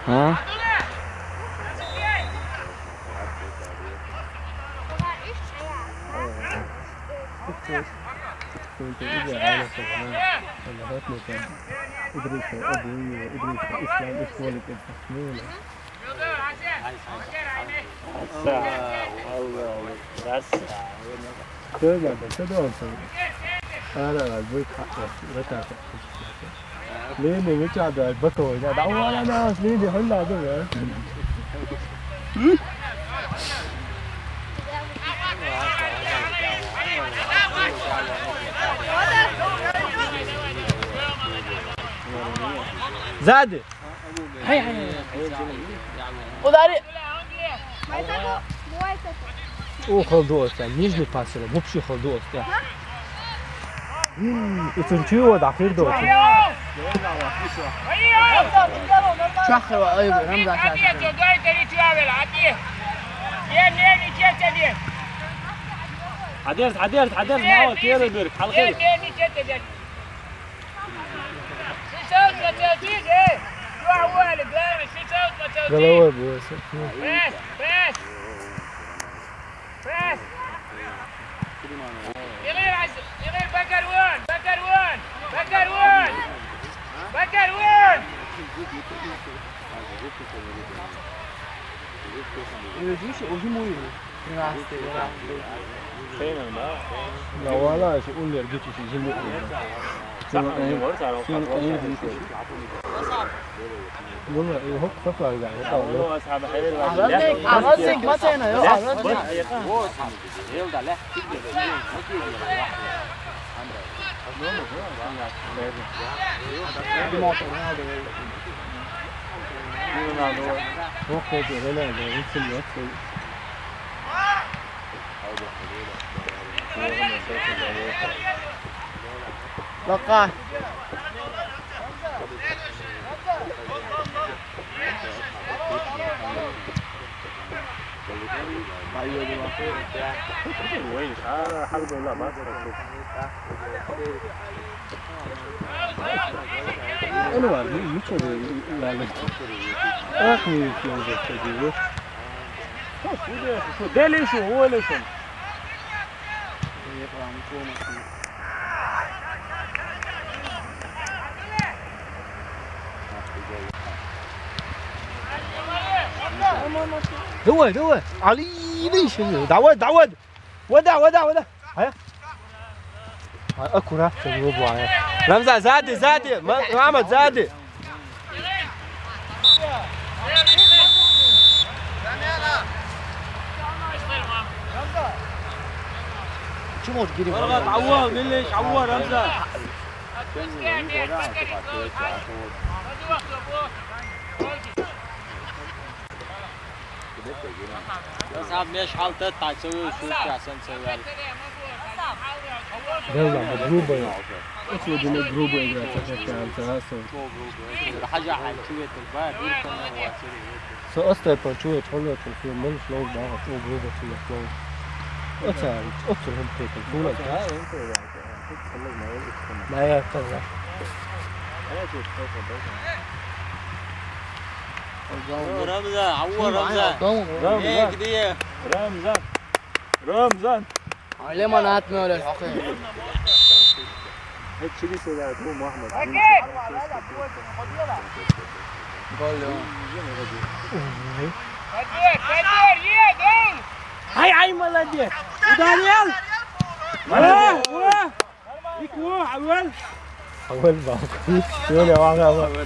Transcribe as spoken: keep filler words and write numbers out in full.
ها؟ كنت إجا على سبعين. ولا هات لي كان. إدريس أبوي وإدريس إسلام إخوالي كنت. Tövbe de, tövbe olsun. Ara var, bu tatlı. Ne tatlı. Ne, ne, ne çağda, bak o ya. Da o ara da, ne, ne, halla da ya. Zadi. Hey, hey, hey. Udari. О, хала ду оцу, нижний пасира, вообще хала ду оцу. М, и цунчу вот ахир ду оцу. Чахва, ай, Рамзан, чахва. Хадерт, хадерт, хадерт, мало, первый бир, халхир. Головой был. Пресс, пресс. Пресс. يغير عز-، يغير بكر وين؟ بكر وين؟ بكر وين؟ بكر وين؟ Ödüş, ödüm oyunu. Lavalaş, uller geçişi, şimdi uller. Şunu en, şunu en geçişi. Bunlar, e, hop, hop, hop, hop. Ahmet Zek, Ahmet Zek, masayına, yok, Ahmet Zek. Yok, yok, öyle, öyle, öyle. Лака. Вай, а, хьал бала, бац, хьал. Эн вар, ну, ничего, ладно. Ах, не, не, не, не, не. Шу, шу, де, шу, де ле шу, о ле шу. Давай, давай. Али, иди, иди. Давай, давай. Вода, вода, вода. Ая. Аккуратно, не убывай. Рамзан, сзади, сзади. Ма-, Мамад, сзади. Чему вот гири? Маргат, Аввал, Милиш, Аввал, Рамзан. Саб меш хьалта тайцаву, шу тясан цавял. Белла, грубая. Очень грубая игра, как я сказал, сразу. Хажа хьал чуветал ба, дуркана ва. Со остай пан чует, хьолет, фу, ман шлоу ба, фу, грубо чует, шлоу. Оца, оца хум пекал, фу, ла. Моя тоже. Рамзан, Аввал, Рамзан. Рамзан. Э, где? Рамзан. Рамзан. Алема на отмёле, окей. Э, чили сюда, ну, Мухаммад. Гол, да. Подбор, подбор, едем! Ай, ай, молодец! Ударил! Э, э! Ик, о, Аввал! Аввал, ба. Юля, вага, вага.